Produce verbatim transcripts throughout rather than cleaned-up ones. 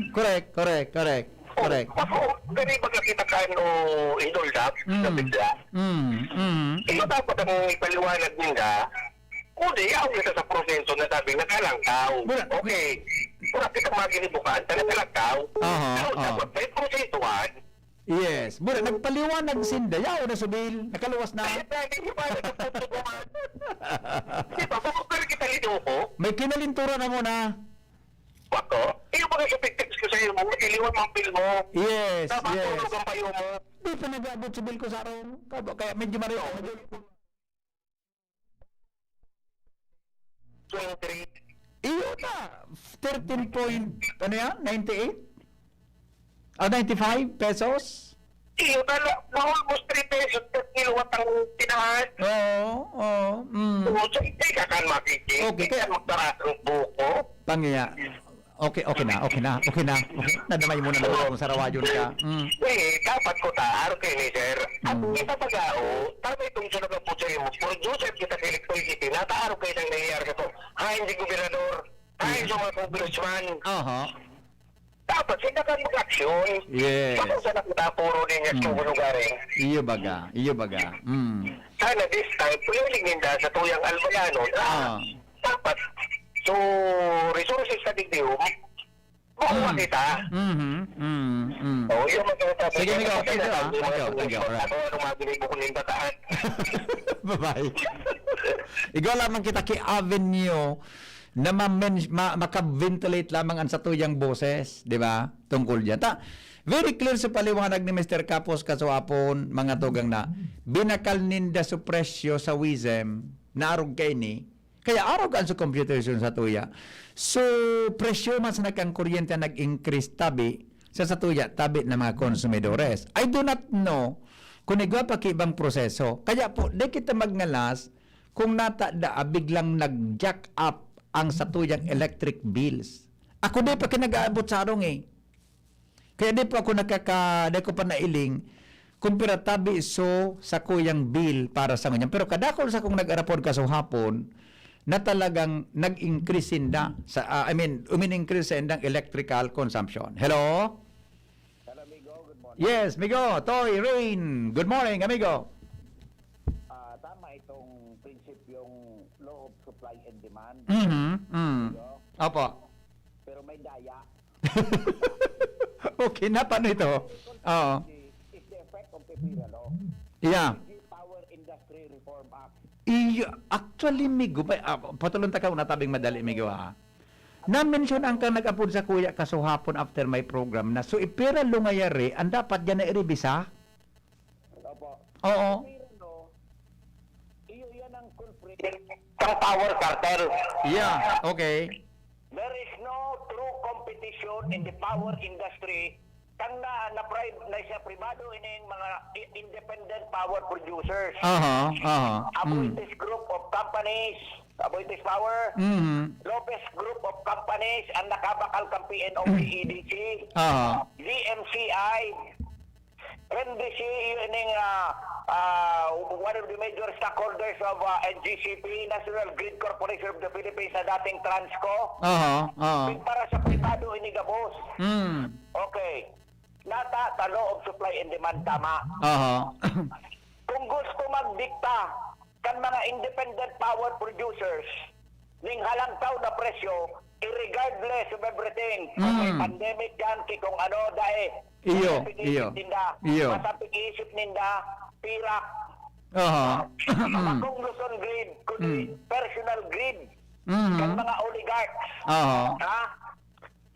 Correct, correct, correct, correct. Ako, gani baga kita kan o induldak, Mm. na bigla. Mm, mm. Iyo dapat ang ipaliwanag ninda. Kundi, yaon kita sa proseso na sabi, nakalangkaw. Wala. Okay. Wala kita maginibukan, sa nakalangkaw. Aha, Pero aha. dapat may prosesohan. Yes. Mura, nagpaliwanag sinda. Yaon na sa bail. Nakaluwas na. Ay, lagi niyo ba nagpupuntuhan? Di ba? Bakit pala kita linuho? May kinalintura na muna. Bako? Iyo ba nga ipitext ko sa'yo mo? Iliwan mo ang bail mo. Yes, Tama yes. tulog ang payo mo. Di pa nag-abot si bail ko sa araw. Kaya, kaya medyo mario. Twenty-three. Iyo na. Thirteen point, ano yan? Ninety-eight? Ah, ninety-five pesos? Iyo na, na, na almost three pesos per kilo at ang tinahan. Oo, oo. Mm. Oo, so, hindi ka kan makikita. Okay, kaya magtaras ang buko. Pangiya. Okay, okay na, okay na, okay na. Okay. Nadamay mo na naman kung sarawayon ka. Mm. Eh, dapat ko ta, araw kayo ni sir. At Mm. kita pag-ao, tama itong sunod ang puso mo, producer kita sa electricity, nataaro kayo ng nangyayari sa to. Hain si gobernador, hain sa mga congressman. Aha. Dapat sila kan mag-aksyon. Yes. Bakit sa nakita puro din yung Mm. sugo lugar eh? Iyo baga, iyo baga. Mm. Sana this time, pwede ninda sa tuyang Albayano na Ah. dapat. So, resources sa D T O, makuha Mm. kita. Mhm. Mm, mm. Oh, yun ang mga Sige, amigo. Thank you, ah. Thank you, thank you. Alright. Ako, anong mabili mo kung yung bataan? Bye-bye. Igwa lamang kita ki Avenue na ma-men-, ma-, maka-ventilate lamang ang satuyang boses, di ba? Tungkol dyan. Ta, very clear sa paliwanag ni Mister Capos kasuhapon, mga tugang na binakal ninda su presyo sa WISM na arog kaini, kaya arog an su computation sa tuya. So, presyo man sa nagkang kuryente nag-increase tabi sa satuya, tabi na mga konsumidores. I do not know kung igwa pa ki ibang proseso. Kaya po, di kita magngalas kung natada, ah, biglang nag-jack up ang satuyang electric bills. Ako di pa ki nag-aabot sa arong eh. Kaya di pa ako nakaka-, di ko pa nailing kung pira tabi so sakuyang bill para sa ngunyan. Pero kadakol sa kong nag-arapod kasuhapon na talagang nag-increase sinda sa, ah, I mean, umin-increase sa indang electrical consumption. Hello? Hello, amigo. Good morning. Yes, migo. Toy, Rain. Good morning, amigo. Ah, tama itong prinsipyong law of supply and demand. Mhm, mm. Amigo? Opo. Pero may daya. Okay na, paano ito? Oo. Is the effect of the Pera Law. Yeah. Energy Power Industry Reform Act. Iyo, actually, migo, may, ah, patulon ta ka, una tabing madali, migo, ha. Na-mention ang kang nag-apod sa kuya kasuhapon after my program na, so, ipira lungayari, ang dapat dyan na iribisa? Opo. Oo. Pero, no, iyo yan ang culprit ng power cartel. Yeah, okay. There is no true competition in the power industry. Kang na, na, pri-, na siya pribado ining mga i-, independent power producers. Aha, aha. Mm. Aboitiz Group of Companies, Aboitiz Power, Mhm. Lopez Group of Companies, ang nakabakal kang P N O, P E D C, Aha. D M C I, N D C, yun yung, ah, ah, one of the major stockholders of, ah, N G C P, National Grid Corporation of the Philippines, na dating Transco. Aha, aha. Para sa pribado, ini gabos. Mm. Okay. Nata, ta law of supply and demand, tama. Aha. Kung gusto magdikta kan mga independent power producers ning halangkaw na presyo, irregardless of everything, kung may Mm. pandemic yan, ki kung ano, dai, Iyo, basta pig-iisip iyo. ninda, Iyo. basta pig-iisip ninda, pirak. Aha. Bakong Luzon Grid, kundi Mm. personal grid Mm. kan mga oligarchs. Aha. Ha?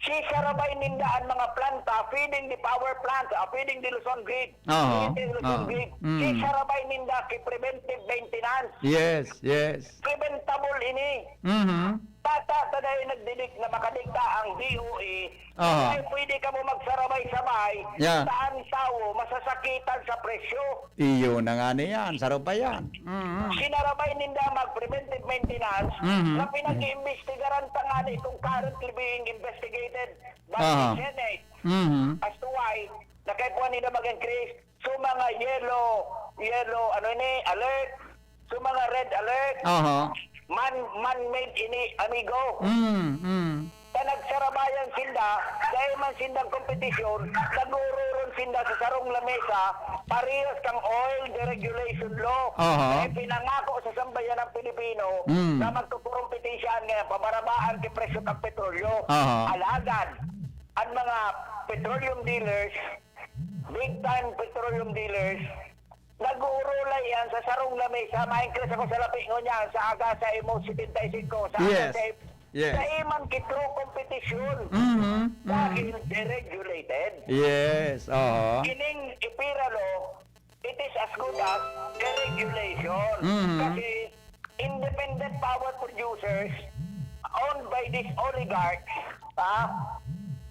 Sisarabay ninda an mga planta feeding the power plant, ah, feeding the Luzon Grid. Oo. Feeding the Luzon Oo. Grid. Mm. Sisarabay ninda ki preventive maintenance. Yes, yes. Preventable ini. Mhm. Tata, ta dai nagdidik na makadikta ang D O E. Oo. Kaya pwede kamo magsarabay-sabay, Yeah. ta an tawo masasakitan sa presyo. Iyo na nga na yan, saro pa yan. Mm. Sinarabay ninda mag-preventive maintenance Mhm. na pinag-iimbestigaran pa nga na itong currently being investigated by Aha. the Senate Mhm. as to why nakaipuhan ninda mag-increase. So, mga yellow, yellow, ano ini, alert. So, mga red alert. Aha. Man, man-made ini, amigo. Mm, mm. Ta Nagsarabayan sinda, dai man sindang kompetisyon, nag-uururong sinda sa sarong lamesa, parehas kang oil deregulation law. Aha. Kaya pinangako sa sambayan ng Pilipino Mm. na magkukurumpetensyahan ngayon, pabarabaan ki presyo kang petrolyo. Aha. Alagad, ang mga petroleum dealers, big time petroleum dealers, nag-uurulay yan sa sarong lamesa. Ma-increase ako sa lapi ngunyan, sa aga sa imo setenta y cinco, sa aga Yes. sa im-, Yes. sa imang ki true competition. Mhm, mhm. Dahil deregulated. Yes, oo. Kining EPIRA law, it is as good as deregulation. Mhm. Kasi independent power producers owned by these oligarchs, ha?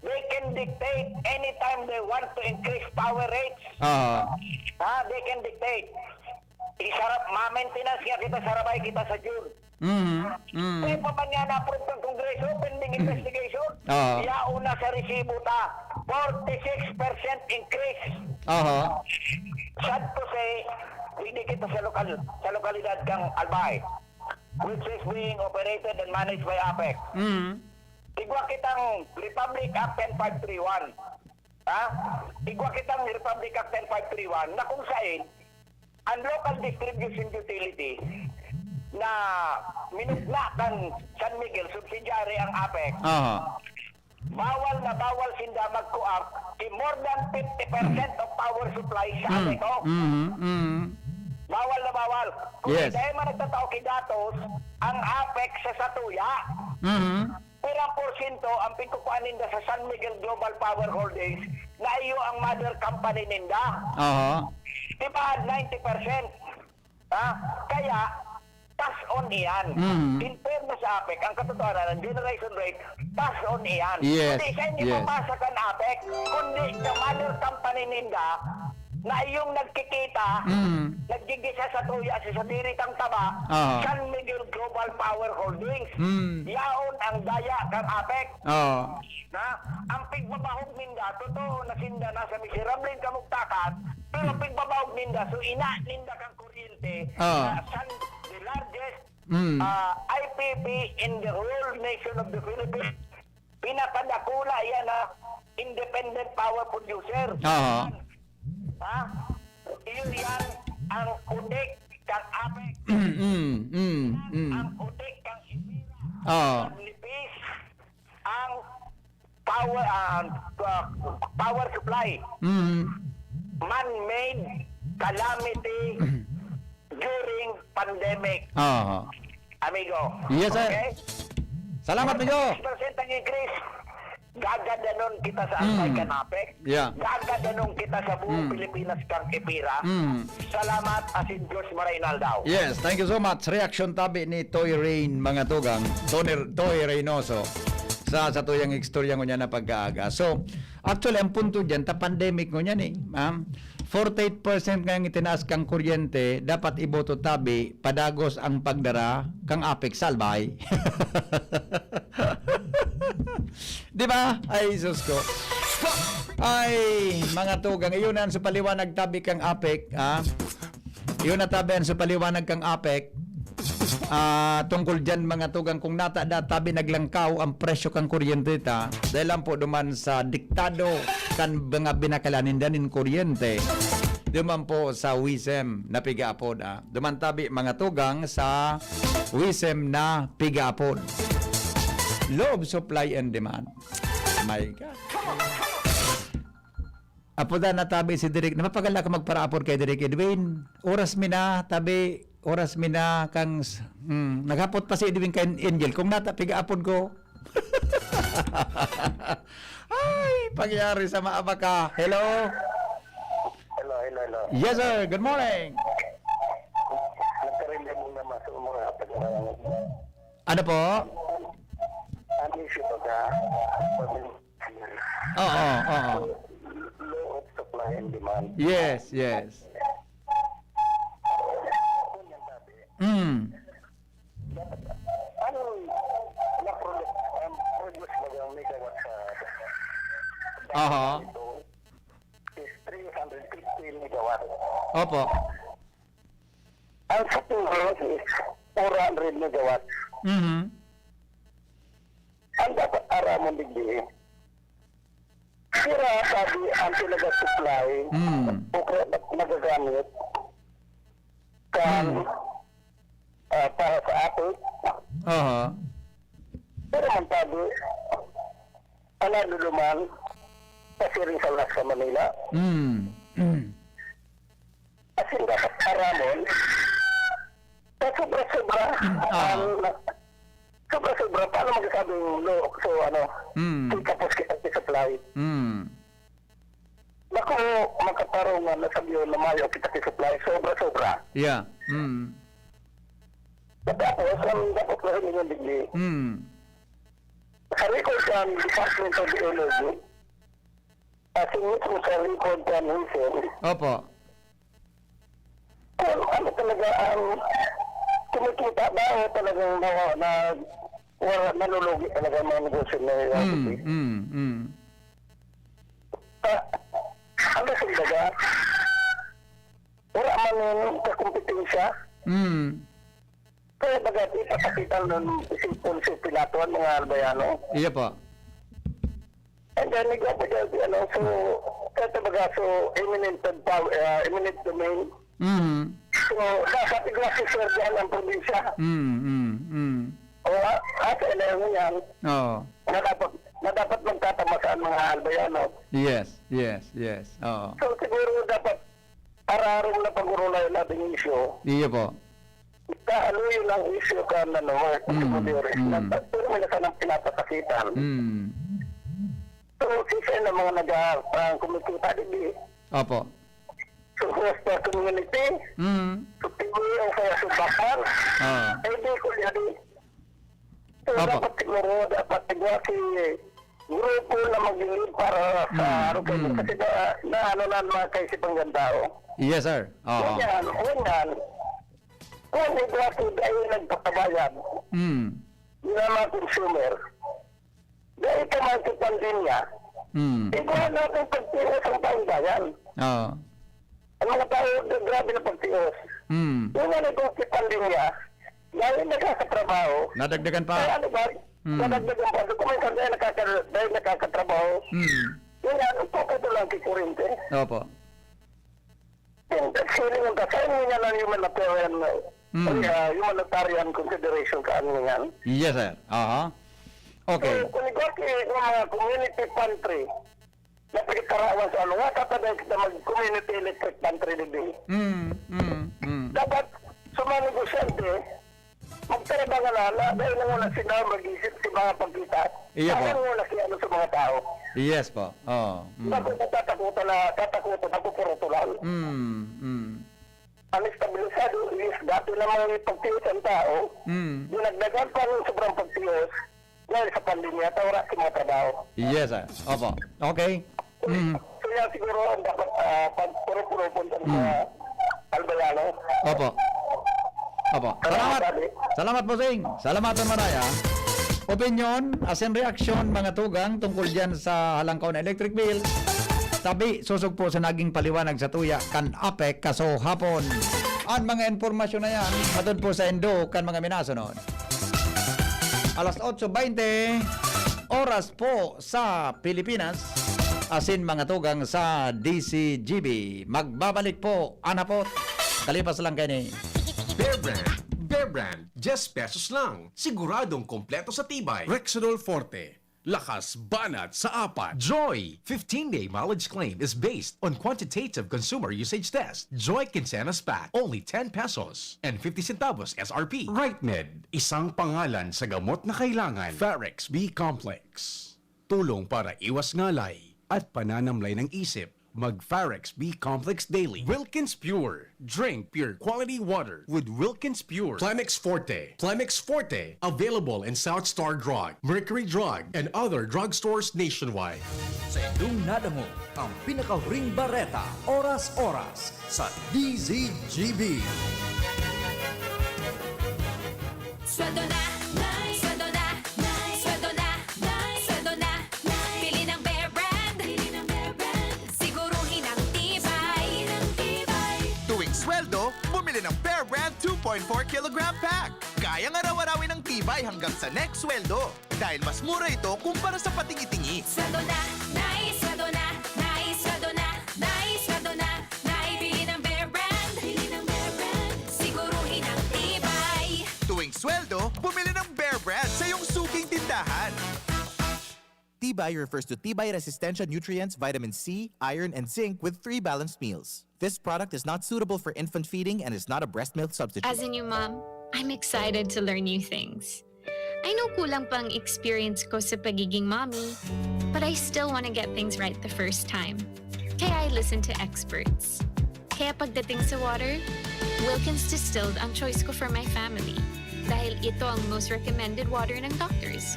They can dictate anytime they want to increase power rates. Oo. Ha? They can dictate. Isarap, ma-maintenance nga kita, sarabay kita sa June. Mhm, mhm. Kaya pa man nga na-approve ng Kongreso, pending investigation. Oo. Yaon na sa resibo ta, forty-six percent increase. Aha. Sad to say, hindi kita sa lokal, sa lokalidad kang Albay, which is being operated and managed by APEC. Mhm. Igwa kitang Republic Act ten five three one. Ha? Igwa kitang Republic Act ten five three one na kung sain ang local distribution utility na minugna kan San Miguel, subsidiary ang APEC, Aha. bawal na bawal sinda mag-co-opt ki more than fifty percent of power supply sa Mm. APEC, oh. Mm-hmm. Mm-hmm. Bawal na bawal. Kung Yes. dai man nagtatao ki datos, ang APEC sa satuya. Mm-hmm. Pirang porsyento ang pigkukuan ninda sa San Miguel Global Power Holdings na iyo ang mother company ninda? Aha. Di ba, ninety percent? Ha? Kaya, pass on iyan. Mm. In fairness sa APEC, ang katotohanan, ang generation rate, pass on iyan. Yes, Hindi siya hindi yes. mapasa kan APEC, kundi sa mother company ninda, na iyong nagkikita, Mm. naggigisa sa tuya sa sadiri kang taba, Aha. San Miguel Global Power Holdings. Mm. Yaon ang daya kang APEC. Oo. Na, ang pigbabahog ninda, totoo na sinda nasa miserableng kamugtakan, pero Mm. pigbabahog ninda, so ina ninda kang kuryente, Oo. na san, the largest, Mm. ah, I P P in the whole nation of the Philippines. Pinakadakula yan na independent power producer. Oo. Ha? Iyo yan ang utik kang APEC. Mm, mm, mm, mm. Ang utik kang EPIRA. Oo. Ang nipis ang power, ah, ah, power supply. Mm. Man-made calamity during pandemic. Oo. Amigo. Yes, sir. Okay? Salamat, amigo. Six percent ang increase. Gagadanon kita sa Mm. Albay kan APEC. Yeah. Gagadanon kita sa buong Mm. Pilipinas kang EPIRA. Mm. Salamat, asin Diyos marainal daw. Yes, thank you so much. Reaksyon tabi ni Toy Rain, mga tugang. Tony, Toy Reynoso sa satuyang istorya ngunyan na pagkaaga. So, actually, ang punto dyan, ta pandemic ngunyan eh. Ha? Forty-eight percent ngayong itinaas kang kuryente, dapat iboto tabi, padagos ang pagdara kang APEC sa Albay. Di ba? Ay, sus ko. Ay, mga tugang, iyon na ang supaliwanag tabi kang APEC, ha? Iyon na tabi ang supaliwanag kang APEC. Ah, tungkol dyan, mga tugang, kung nata da tabi naglangkaw ang presyo kang kuryente ta, dahil lang po duman sa diktado kan mga binakalan ninda nin kuryente, duman po sa WISM na pigaapod, ah. Duman tabi, mga tugang, sa WISM na pigaapod. Law of supply and demand. My God. Apodan na tabi si Direk. Napapagal ako magparaapod kay Direk Edwin. Oras mi na, tabi, oras mi na kang s-, hmm, naghapot pa si Edwin kay Angel. Kung nata, pigaapod ko. Ay, pangyari sa maabaka. Hello? Hello, hello, hello. Yes, sir. Good morning. Nagkarindi mong naman sa mga pagkakaroon. Ano po? Ang issue pagka, pag Oo, oo. Law of supply and demand. Yes, yes. Kung yan sabi, Mm. dapat, ano, na-produce, ang produce ba yung megawatt sa Aha. ito is three hundred fifty megawatt. Opo. Ang sa Pilipinas is four hundred megawatts. Mhm. Ang dapat aramon digdi. Sira sabi ang pinag-supply Mm. o kaya nag-, nagagamit kan, Mm. ah, para sa atin. Aha. Pero man sabi, ang naduduman, pasiring sa Las sa Manila. Mm. Mm. As in, dapat aramon, sa sobra-sobra, Ah. ang, sobra-sobra, paano magsasabing lo-, so, ano, Mm. kita pos kita si supply? Mm. Bako makatarungan na sabiyon na mayo kita si supply, sobra-sobra. Yeah. Mm. Tapos, ang dapat na rin yung digdi, Mm. sa record ng Department of Energy, Asin mismo sa likod kan Hazel, Opo. kung ano talaga ang kumikita ba o talagang na, na, wala, nalulugi talaga ang mga negosyo na yun. Mm, mm, mm. Ah, ang kasi baga, wala man yung kakumpetensya. Mm. Kaya baga, ipapakita nun si Poncio Pilato ang mga Albayano. Iya po. And then, nag-, ano, so, kaya baga, so, eminent of power, ah, eminent domain. Mhm. So, dapat igwa si Sir John ang probinsya. Mm, mm, mm. O, ah, asa na yun yan? Oo. Na dapat, na dapat magtatama sa mga Albayano. Yes, yes, yes. Oo. So, siguro dapat ararong na pag-urulay natin yung isyu. Iya po. Kahaluyon ang isyu kan, ano, Mark Mm, Gutierrez, mm. na pero may nasanang pinapasakitan. Mm. So, sisay na mga nag-, ah, kumikita, di, di. Opo. So, sa community, Mm. so, tingin o kaya sa bakal, Ah. ay, di ko yan, eh. So, Opo. dapat siguro, dapat siguro si grupo na maglilid para sa Mm, aeroplano. mm. Kasi na, na ano na ang mga kaisipan ng tao. Yes, sir. Oo. Ngunyan, ngunyan, kung may gratis, dahil nagpakabayad Mm. na mga consumer, dahil ka man sa pandemya, Mm. ikaw natin pagtiwas ang taong bayan. Oo. Ang mga tao, grabe na pagtios. Mm. Yung mga negosyo pandemya, dahil nagkakatrabaho, Nadagdagan pa. Kaya ano ba? Mm. Nadagdagan pa. So, kung minsan dahil nakaka-, dahil nakakatrabaho, Mm. yun nga, ang focus na lang kay kurente. Opo. Yung feeling ng kasal, yun nga lang humanitarian, Mm. ay, ah, humanitarian consideration ka, ano yan. Yes, sir. Aha. Okay. So, kung negosyo, yung mga community pantry, na pagkatarawan sa ano, nga, tatanayin kita mag-community electric pantry digdi. Mm, mm, mm. Dapat, sa mga negosyante, magtrabaho na, na, dahil nang wala sila mag-isip sa mga pagkita. Iya po. Dahil wala siya, ano, sa mga tao. Yes po. Oo. Mm. Dapat natatakutan na, tatakutan na, pupurutulan. Mm, mm. Ang estabilisado is dati namang pagtiyos ang tao, Mm. dinagdagan pa ng sobrang pagtiyos dahil sa pandemya, ta wala sa mga trabaho. Yes, sir. Opo. Okay. Mm. So, yan siguro ang dapat, ah, pagpurupurupon sa Mm. mga Albayano. Opo. Opo. Salamat, Salamat. Adi. Salamat, Bossing. Salamat, Manaya. Opinyon, asin reaksyon, mga tugang, tungkol diyan sa halangkaw na electric bill. Tabi, sosog po sa naging paliwanag sa tuya kan APEC kaso hapon. Ang mga impormasyon na yan, matod po sa indo kan mga minasunod. Alas otso baynte, oras po sa Pilipinas, asin mga tugang sa D C G B. Magbabalik po, anapot. Kalipas lang kayo ni Bear Brand, Bear Brand, diyes pesos lang. Siguradong kompleto sa tibay. Rexidol Forte. Lakas banat sa apat. Joy, fifteen-day mileage claim is based on quantitative consumer usage test. Joy Quincenas Pack, only ten pesos and fifty centavos S R P. Rightmed, isang pangalan sa gamot na kailangan. Pharex B Complex, tulong para iwas ngalay at pananamlay ng isip. Mag Pharex B Complex daily. Wilkins Pure. Drink pure quality water with Wilkins Pure. Plemex Forte. Plemex Forte. Available in South Star Drug, Mercury Drug, and other drugstores nationwide. Sa inyong nadangog ang pinakahuring bareta, oras-oras, sa D Z G B. Sweldo na, Nay! Sweldo na, Nay! Sweldo na, Nay! Sweldo na, Nay! Bili ng Bear Brand! Bili ng Bear Brand! Siguruhin ang tibay! Siguruhin ang tibay! Tuwing sweldo, bumili ng Bear Brand two point four kilogram pack. Kayang araw-arawin ang Tibay hanggang sa next sweldo. Dahil mas mura ito kumpara sa patingi-tingi. Sweldo na, nice, sweldo na, nice, sweldo na, nice, sweldo na, nice, bili ng Bear Brand. Bili ng Bear Brand, siguruhin ang Tibay. Tuwing sweldo, bumili ng Bear Brand sa iyong suking tindahan. Tibay refers to Tibay Resistensya nutrients, vitamin C, iron, and zinc with three balanced meals. This product is not suitable for infant feeding and is not a breast milk substitute. As a new mom, I'm excited to learn new things. I know kulang pa ang experience ko sa pagiging mommy, but I still want to get things right the first time. Kaya I listen to experts. Kaya pagdating sa water, Wilkins Distilled ang choice ko for my family. Dahil ito ang most recommended water ng doctors.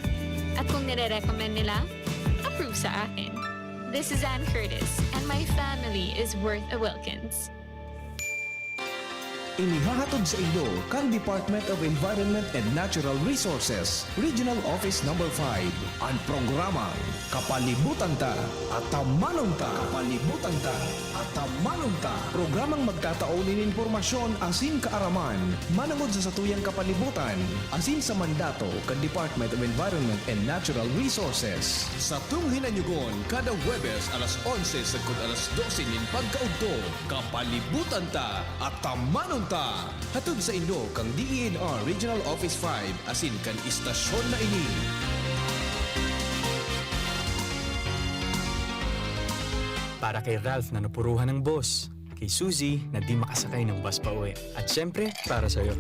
At kung nire-recommend nila, approve sa akin. This is Ann Curtis, and my family is worth a Wilkins. Inihahatod sa inyo kan Department of Environment and Natural Resources, Regional Office Number five, an programang Kapalibutan Ta, Atamanon Ta. Kapalibutan Ta, Atamanon Ta. Programang magtatao nin impormasyon asin kaaraman manongod sa satuyang kapalibutan asin sa mandato kan Department of Environment and Natural Resources. Satong hinanyugon kada Huwebes alas onse sagkod alas dose nin pagkaudto. Kapalibutan Ta, Atamanon Ta. Hatod sa inyo kan D E N R Regional Office five asin kan istasyon na ini. Para kay Ralph na napuruhan ng boss, kay Suzy na di makasakay ng bus pauwi, at syempre, para sa'yo.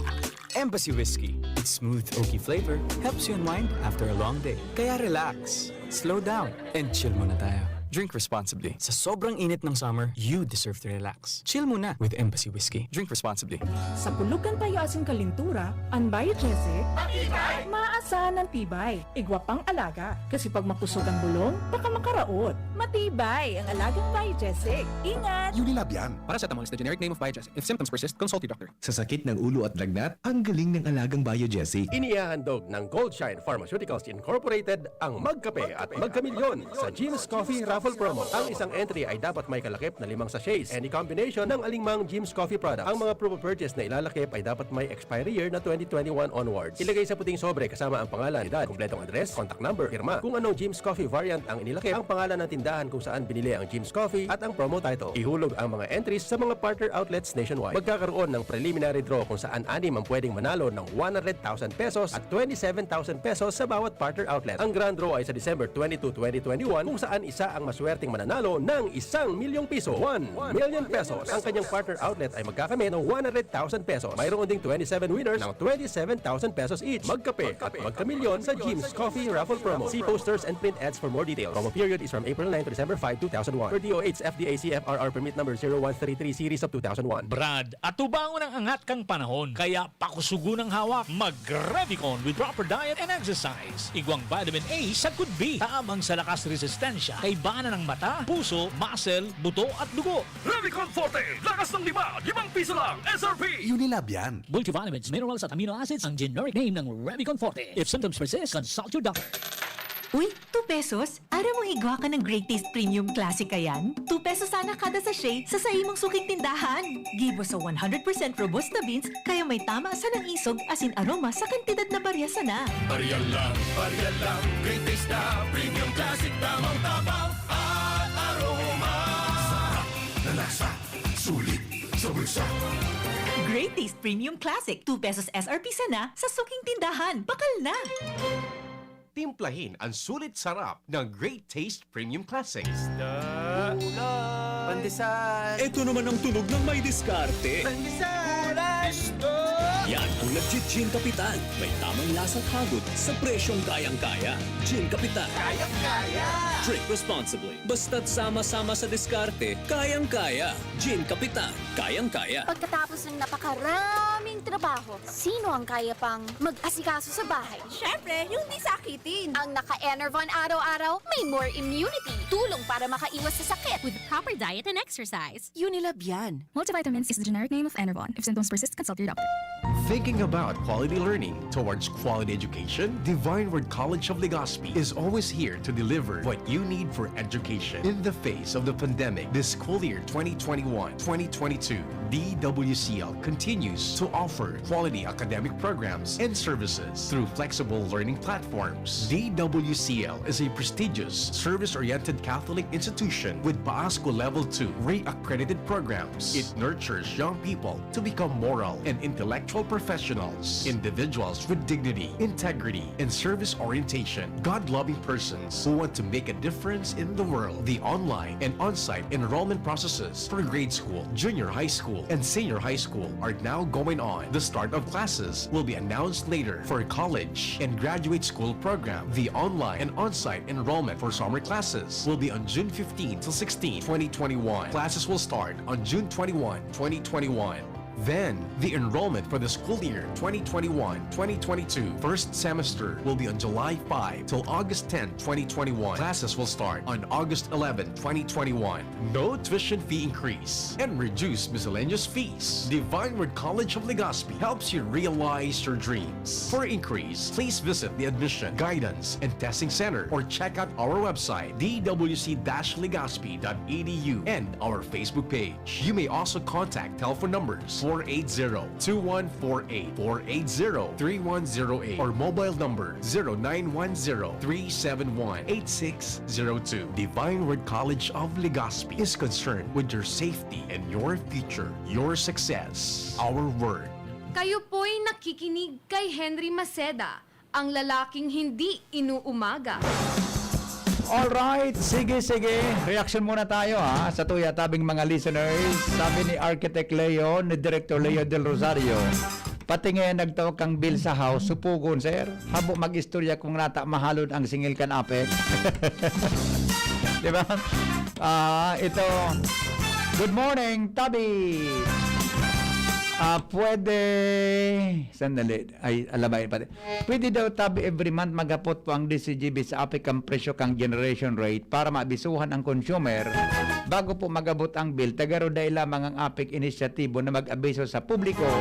Embassy Whiskey. Its smooth, oaky flavor helps you unwind after a long day. Kaya relax, slow down, and chill muna tayo. Drink responsibly. Sa sobrang init ng summer, you deserve to relax. Chill muna with Embassy Whiskey. Drink responsibly. Sa pulog kan payo asin kalintura, an Biogesic, matibay! Maasahan ang tibay. Igwa pang alaga. Kasi pag makusog ang bulong, baka makaraot. Matibay ang alagang Biogesic. Ingat! Unilab yan. Paracetamol is the generic name of Biogesic. If symptoms persist, consult your doctor. Sa sakit ng ulo at lagnat, ang galing ng alagang Biogesic. Inihahandog ng Goldshine Pharmaceuticals Incorporated ang Magkape at Magkamilyon sa Jim's Coffee Raffle Promo. Ang isang entry ay dapat may kalakip na limang sachets. Any combination ng alingmang Jim's Coffee product. Ang mga promo purchase na ilalakip ay dapat may expiry year na twenty twenty-one onwards. Ilagay sa puting sobre kasama ang pangalan, edad, kompletong address, contact number, pirma. Kung anong Jim's Coffee variant ang inilakip, ang pangalan ng tindahan kung saan binili ang Jim's Coffee at ang promo title. Ihulog ang mga entries sa mga partner outlets nationwide. Magkakaroon ng preliminary draw kung saan anim ang pwedeng manalo ng one hundred thousand pesos at twenty-seven thousand pesos sa bawat partner outlet. Ang grand draw ay sa December twenty-two, twenty twenty-one, kung saan isa ang maswerteng mananalo ng isang milyong piso, one million pesos. Ang kanyang partner outlet ay magkakamit ng one hundred thousand pesos. Mayroon ding twenty-seven winners ng twenty-seven thousand pesos each. Magkape at magkamilyon sa Jim's Coffee Raffle Promo. See posters and print ads for more details. Promo period is from April nine to December five, two thousand one. Per D O H F D A C F R R permit number zero one three three series of two thousand one. Brad, atubangon ang angat kan panahon, kaya pakusugon ang hawak. Mag-Revicon with proper diet and exercise. Igwang vitamin A sagkod B, tabang sa lakas resistensya, kaibanan ng mata, puso, muscle, buto at dugo. Revicon Forte, lakas ng lima, limang piso lang, S R P! Unilab yan. Multivitamins, minerals at amino acids ang generic name ng Revicon Forte. If symptoms persist, consult your doctor. Uy, two pesos? Aram mo igwa ka ng Great Taste Premium Classic kayan? Two pesos sana kada sachet sa saimong suking tindahan. Gibo sa one hundred percent Robusta beans, kaya may tama sa ng isog asin aroma sa kantidad na barya sana. Barya lang, barya lang, Great Taste na Premium Classic, tamang tabang at aroma. Sarap na lasa, sulit sa bulsa. Great Taste Premium Classic, two pesos S R P sana sa suking tindahan. Bakal na! Timplahin ang sulit sarap ng Great Taste Premium Classic. Isda. Ulam. Pandesal. Ito naman ang tunog ng may diskarte. Pandesal. Ulam. Isda. Yan ang nagji-Gin Kapitan. May tamang lasa at hagod sa presyong kayang-kaya. Gin Kapitan. Kayang-kaya. Drink responsibly. Basta't sama-sama sa diskarte, kayang-kaya. Gin Kapitan. Kayang-kaya. Pagkatapos ng napakaraming trabaho, sino ang kaya pang mag-asikaso sa bahay? Siyempre, yung di sakitin. Ang naka-Enervon araw-araw, may more immunity. Tulong para makaiwas sa sakit. With proper diet and exercise. Unilab yan. Multivitamins is the generic name of Enervon. If symptoms persist, consult your doctor. Thinking about quality learning towards quality education? Divine Word College of Legazpi is always here to deliver what you need for education. In the face of the pandemic, this school year twenty twenty-one twenty twenty-two, D W C L continues to offer quality academic programs and services through flexible learning platforms. D W C L is a prestigious, service-oriented Catholic institution with PASCO Level two REACC accredited programs. It nurtures young people to become moral and intellectual professionals, individuals with dignity, integrity, and service orientation, God-loving persons who want to make a difference in the world. The online and on-site enrollment processes for grade school, junior high school, and senior high school are now going on. The start of classes will be announced later. For college and graduate school program, the online and on-site enrollment for summer classes will be on June fifteen to sixteen, twenty twenty-one. Classes will start on June twenty-one, twenty twenty-one. Then, the enrollment for the school year twenty twenty-one twenty twenty-two first semester will be on July five till August ten, twenty twenty-one. Classes will start on August eleven, twenty twenty-one. No tuition fee increase and reduced miscellaneous fees. Divine Word College of Legazpi helps you realize your dreams. For inquiries, please visit the Admission, Guidance, and Testing Center or check out our website, D W C dash legazpi dot E D U, and our Facebook page. You may also contact telephone numbers four eight zero, two one four eight, four eight zero, three one zero eight, or mobile number zero nine one zero, three seven one, eight six zero two. Divine Word College of Legazpi is concerned with your safety and your future, your success. Our word. Kayo po'y nakikinig kay Henry Maceda, ang lalaking hindi inuumaga. Alright, sige, sige. Reaksyon muna tayo, ha, sa tuya tabing mga listeners. Sabi ni Architect Leo, ni Director Leo Del Rosario, "Pati ngayon nagtao kang bill sa house, supugon, sir. Habo mag-istorya kung nata mahalon ang singil kan apek." Di ba? Ah, ito. Good morning, Tabi. Ah, pwede, sandali. Ay, alabay pati. Pwede daw, Tabi, every month maghapot po ang D C G B sa apek kan presyo kan generation rate para maabisuhan ang consumer bago po mag-abot ang bill. Taga ro dai lamang ang apek inisyatibo na mag-abiso sa publiko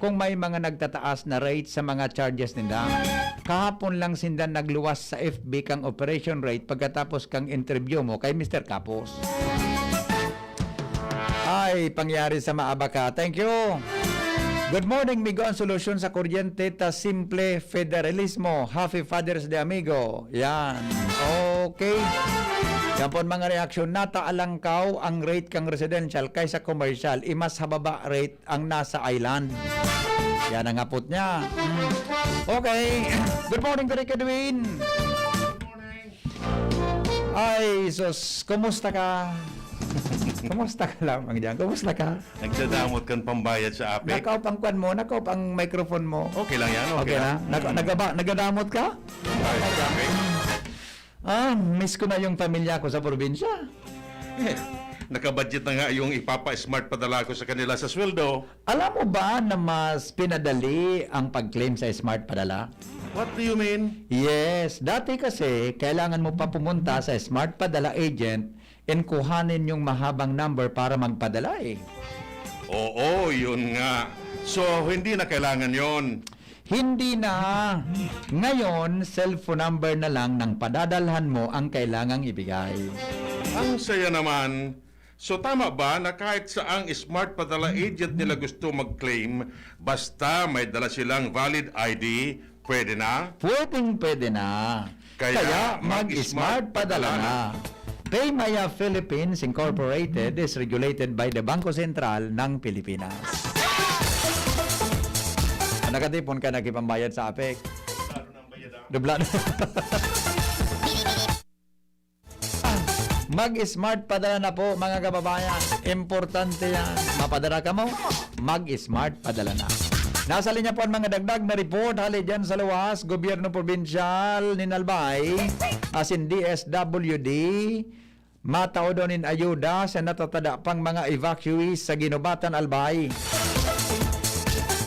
kung may mga nagtataas na rate sa mga charges ninda. Kahapon lang sinda nagluwas sa F B kang operation rate pagkatapos kang interview mo kay Mister Kapos. Ay, pangyari sa maabaka. Thank you. Good morning, Migo. Ang solusyon sa kuryente ta simple, federalismo. Happy Father's Day, amigo. Yan. Okay. Yan po ang mga reaksyon. Nata alangkaw ang rate kang residential kaysa commercial. I mas hababa rate ang nasa island. Yan ang hapot niya. Mm. Okay. Good morning, Direk Edwin. Ay, sus, kumusta ka? Kumusta ka lamang diyan? Kumusta ka? Nagdadamot kan pambayad sa apek? Nakaop ang kwan mo, nakaop ang microphone mo. Okay lang yan, okay Okay lang. lang. Nag-, Mm. nagaba-, nagadamot ka? Ay, sa apek? Ah, miss ko na yung pamilya ko sa probinsya. Eh, nakabudget na nga yung ipapa-smart padala ko sa kanila sa sweldo. Alam mo ba na mas pinadali ang pag-claim sa Smart Padala? What do you mean? Yes, dati kasi kailangan mo pa pumunta sa Smart Padala agent and kuhanin yung mahabang number para magpadala eh. Oo, yun nga. So, hindi na kailangan yon. Hindi na. Ngayon, cellphone number na lang ng padadalhan mo ang kailangang ibigay. Ang saya naman. So, tama ba na kahit saang Smart Padala agent nila gusto mag-claim, basta may dala silang valid I D, pwede na? Pwedeng pwede na. Kaya Kaya mag-Smart mag-Smart Padala Padala na. na. Paymaya Philippines Incorporated is regulated by the Bangko Sentral ng Pilipinas. Nakatipon ka, nakipambayad sa apek? Dubla na. Mag-Smart Padala na po, mga kababayan. Importante yan. Mapadala ka mo, mag-Smart Padala na. Nasa linya po ang mga dagdag na report hali dyan sa luwas, gobyerno probinsyal nin Albay, asin D S W D, matao daw nin ayuda sa natatada pang mga evacuees sa Guinobatan, Albay.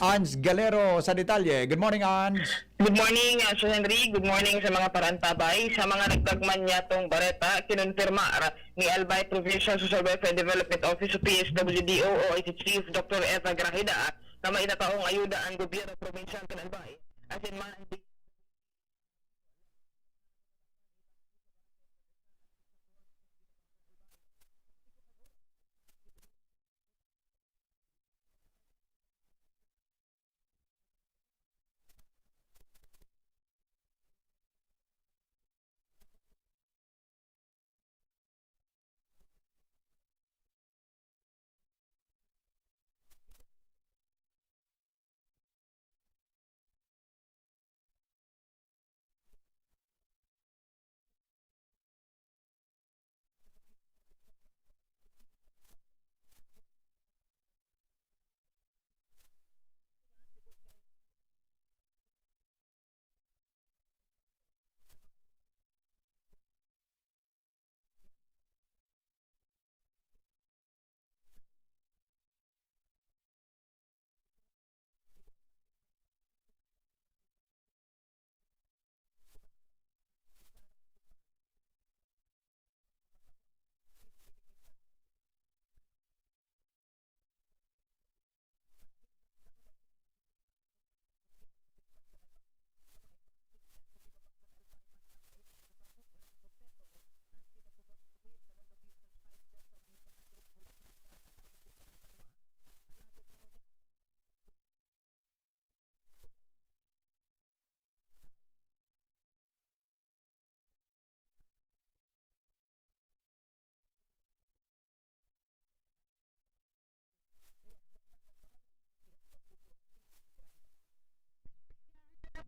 Ange Galero sa detalye. Good morning, Ange. Good morning, ah, Sir Henry. Good morning sa mga paraantabay. Sa mga nagdagman niyatong bareta, kinumpirmar ni Albay Provincial Social Welfare Development Office o P S W D O O H Chief Doctor Eva Grajeda na may nataong ayuda an gobyerno probinsyal kan Albay, asin man ang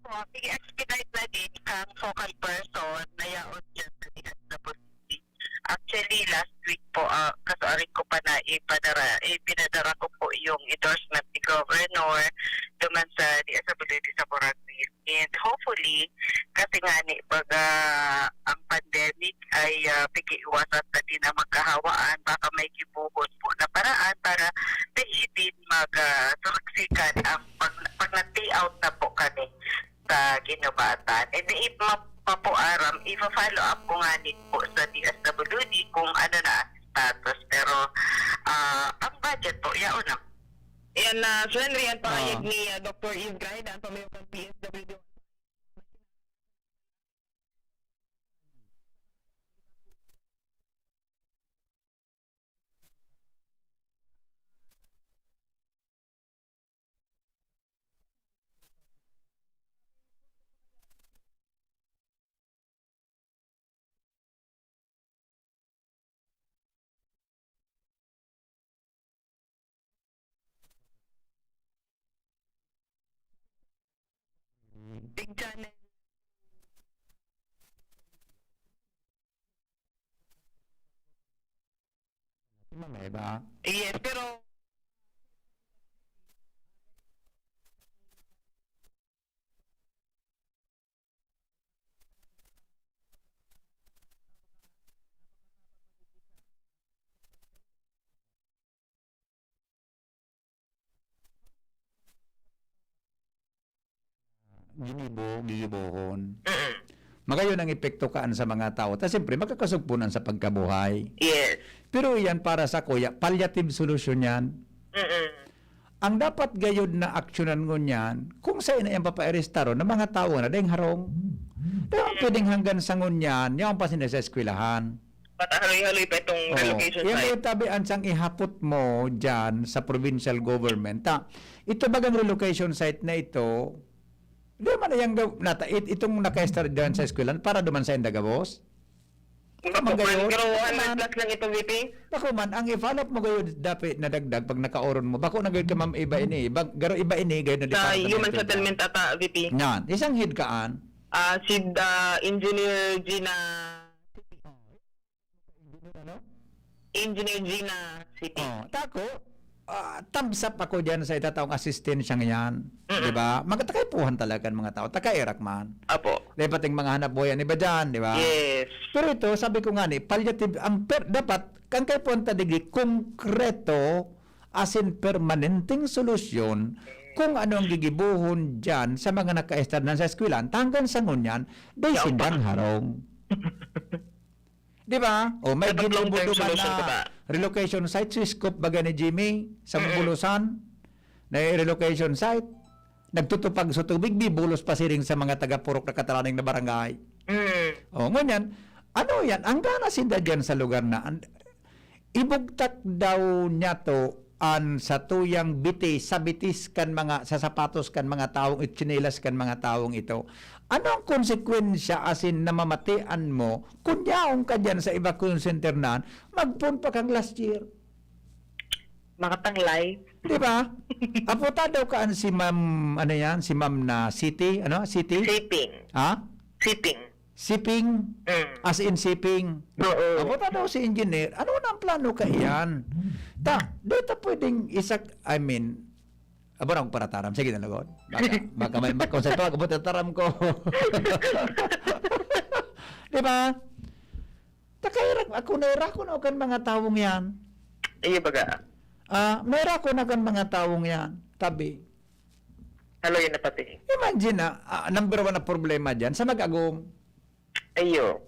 Po, i-expedite na din ang focal person na yaon dyan sa D S W D. Actually, last week po, ah, kasuarin ko pa na ipadara, ipinadara ko po yung endorsement ni Governor duman sa D S W D sa Boracay. And hopefully, kasi nga ni, baga, ang pandemic ay, ah, pag-iiwasan ta din na magkahawaan, baka may gibuhon po na paraan para dai din mag, ah, suragsikan ang pag, pag nag-day out na po kami sa ginubatan. And if ma-, mapuaram, ipa-follow up ko nga ni po sa D S W D kung ano na ang status. Pero, ah, ang budget po, yaon na. Yan na, Sir Henry, ang pahayag Ah. ni, ah, Doktor Eve Graida, ang pamayo kan P S W D. Tignan na. Si Mama, iba? Yes, pero Ginibo, gigibohon. Mm. Magayon ang epekto kaan sa mga tawo. Ta siyempre, makakasugpon an sa pagkabuhay. Yes. Pero iyan para sa kuya, palliative solution yan. Mm. Ang dapat gayod na aksyonan ngunyan, kung saen na iyang papaarestar na mga tawo na daing harong, daing pwedeng hanggan sa ngunyan, yaon pa sinda sa eskwelahan. Patahaloy-haloy pa itong Oo. relocation Yan site. Yung tabi ang siyang ihapot mo dyan sa provincial government. Ta, ito bagang relocation site na ito, di man na yung gaw-, nata, it-, itong naka-estar dyan sa eskwelahan para duman sa inda gabos? Hindi Bako man gayon. Pero Bako one hundred man. Plus lang ito, V P. Bako man, ang i-follow up mo gayon, dapat nadagdag pag nakaoron mo. Bako na gayon ka, ma'am, iba ini. Iba, garo iba ini, gayon na Sa department human ko settlement dyan. Ata, V P. Yan. Isang head kaan? Ah, si, ah, Engineer Gina. Engineer Gina City. Oh, tako, ah, thumbs up ako dyan sa itataong asistensya ngayon. Mm-mm. Di ba? Magtakaipuhan talaga ang mga tao. Takairak man. Apo. Di ba, ting mga hanap buhay, iba dyan, di ba? Yes. Pero ito, sabi ko nga ni, palliative, ang per, dapat, ang kaipuhan ta digdi, konkreto, as in permanenteng solusyon, kung ano ang gigibuhon dyan sa mga nakaestar na sa eskwelahan, ta hanggang sa ngunyan, di Yaon pa. Sindang harong. Di ba? O, may Dapat ginubo long-term duman solution na ko ba? Relocation site, si Scoop baga ni Jimmy, sa Mm-mm. Bubulusan. na relocation site. Nagtutupag sa tubig, bibulos pa siring sa mga taga-purok na katalaning na barangay. Mm. O, ngunyan, ano yan? Ang gana sinda dyan sa lugar na, an-, ibugtak daw niya to an satuyang bitis, sa bitis kan mga, sa sapatos kan mga taong, tsinelas kan mga taong ito. Ano ang konsekwensya asin namamatian mo kung yaon ka dyan sa evacuation center na, magpon pa kang last year? Makatanglay. Di ba? Aputa daw ka an si Ma'am, ano yan? Si Ma'am na City, ano? City? Siping. Ha? Siping. Siping? Mm. As in siping? Oo. Aputa daw si engineer. Ano na ang plano ka iyan? Ta, di ta pwedeng isak, I mean, abo na akong parataram. Sige na, lugod. Baka, baka may, baka sa ito, abot ang taram ko. Di ba? Takairak, ako nairakon ako kan mga tawong yan. Iyo baga. Ah, nairakon ako kan mga tawong yan. Tabi. Haloy na pati. Imagine na, ah, number one na problema dyan, sa mag-agom. Iyo.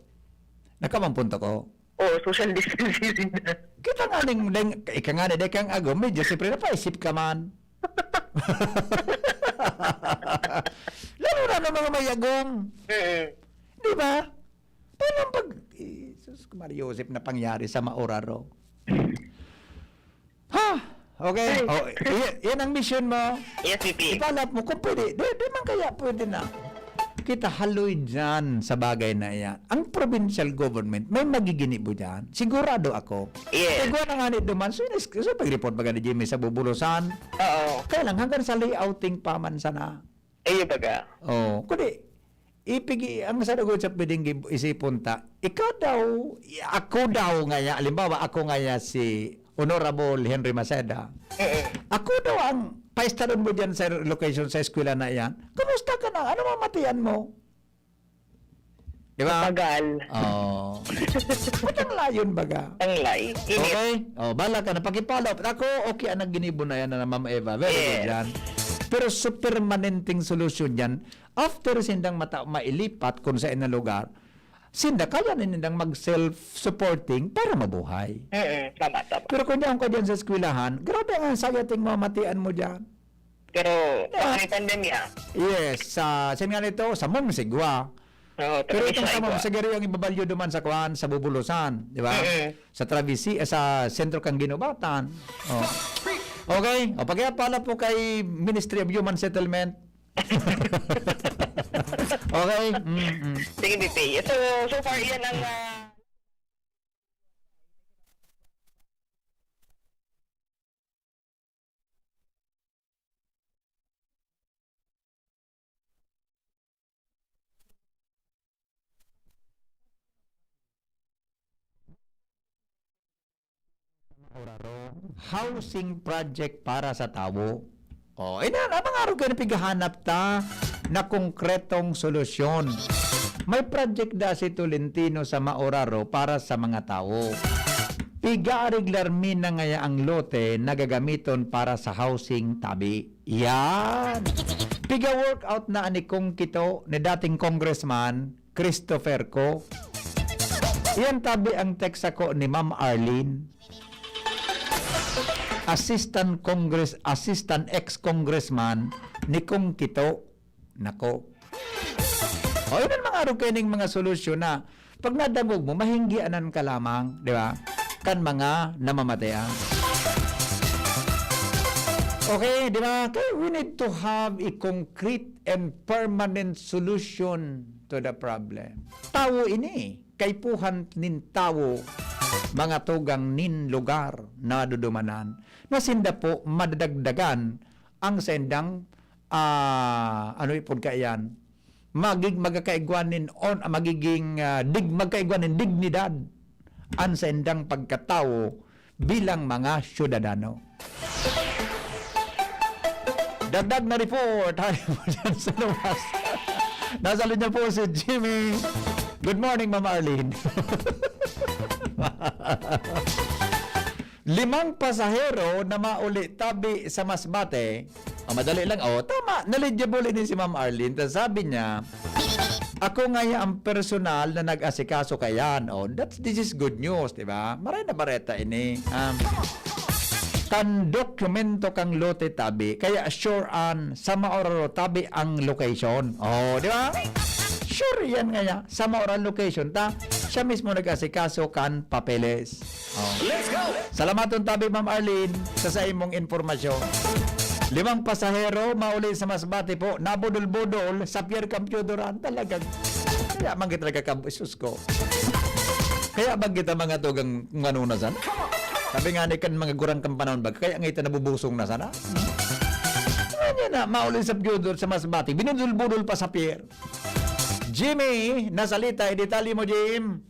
Nakamampun to ko. Oo, social distancing na. Kita nga ning, deng, ika nga na, deng kang agom, medyo siyempre napaisip ka man. Lalo na ng mga may agom. Mm. Di ba? Paano ang pag-, Jesus, Maria Joseph na pangyari sa mauraro? Ha? Okay? Ay. O, y-, yan ang mission mo. Yes, V P. Ipalap mo kung pwede. Di, di man kaya pwede na. Kita haloy dyan sa bagay na iyan. Ang provincial government, may magiginibo dyan. Sigurado ako. Yes. Igwa na nga ni duman. So, inis-, so pag-report baga ni Jimmy sa Bubulusan. Oo. Kaya lang, hanggang sa layouting pa man sana. Iyo baga. Oh, kundi, ipigi-, ang sa lugod sa pwedeng gib-, isipon ta, ikaw daw, ako daw ngaya, halimbawa, ako ngaya si Honorable Henry Maceda. Mm. Ako daw ang paestaron mo diyan sa location sa eskwela na iyan. Kumusta ka na? Ano mamatian mo? Di ba? Tagal. Oo. Ba't ang layon baga? Ang lay. Init. Okay? Oh, bala ka na. Pakipalo. Ako, okay, ang ginibo na yan na Ma'am Eva. Very good Yes. yan. Pero sa permanenteng solusyon yan, after sindang mata-, mailipat kung sa inang lugar, sinda kaya na nindang mag-self-supporting para mabuhay. Mm, tama, tama. Pero kung diyan ka diyan sa eskwelahan, grabe ang anxiety ang mamatian mo diyan. Pero, Yeah. baka may pandemya. Yes, sa, saan nga nito? Sa Mong Sigwa. Oo, Pero itong sa Travis Mong Igwa. Sigwa, yung ibabalyo duman sa kwan, sa Bubulusan, di ba? Mm-mm. Sa Travisi, eh, sa sentro kang Ginubatan. Oh. Okay, o pag po kay Ministry of Human Settlement. Okay? Mm-mm. Sige, V P. So, so far, yan ang, ah, Housing project para sa tawo. Oh, ina, na mga arog na pighahanap ta na konkretong solusyon. May project da si Tolentino sa Mauraro para sa mga tawo. Piga-ariglar mi na ngaya ang lote na gagamiton para sa housing tabi. Yan. Piga-workout na ani kong kito ni dating congressman Christopher ko. Yan tabi ang text ako ni Ma'am Arlene. Assistant Congress, Assistant ex-congressman ni Kong Kito. Nako. O, yun ang mga arog kaining mga solusyon na pag nadangog mo, mahinggianan ka lamang, di ba? Kan mga namamatean. Okay, di ba? Kaya we need to have a concrete and permanent solution to the problem. Tawo ini, kaipuhan nin tawo, mga tugang nin lugar na dudumanan, na sinda po madadagdagan ang saindang, ah, ano ipod kaiyan, magig-, magkakaigwa nin on, magiging, ah, dig-, magkaigwa nin dignidad an saindang pagkatawo bilang mga syudadano. Dagdag na report, hali po dyan sa luwas. Nasa linya po si Jimmy. Good morning, Ma'am Arlene. Limang pasahero na mauli tabi sa Masbate. Oh, madali lang. Oh, tama. Knowledgeable ini si Ma'am Arlene. Ta sabi niya, "Ako ngaya ang personal na nag-asikaso kayan." Oh, that's, this is good news, di ba? Maray na bareta ini. Um, An dokumento kang lote tabi, kaya sure an sa Mauraro tabi ang location. Oh, di ba? Sure yan nga niya, sa Mauraro location ta. Siya mismo nag-asikaso kan papeles. Oh. Let's go! Salamaton tabi, Ma'am Arlene, sa, sa imong impormasyon. Limang pasahero mauli sa Masbate po, nabudol-budol sa Pierre Campeodoran. Talagang, kaya man kita nagkakab-, sus ko. Kaya ba kita mga tugang ngano na sana? Sabi nga ni kan mga gurang kan panahon ba, kaya nga ito nabubusong na sana? Ano na, mauli sa Piodor, sa Masbate, binudol-budol pa sa pier. Jimmy, nasalita, idetalye mo, Jim.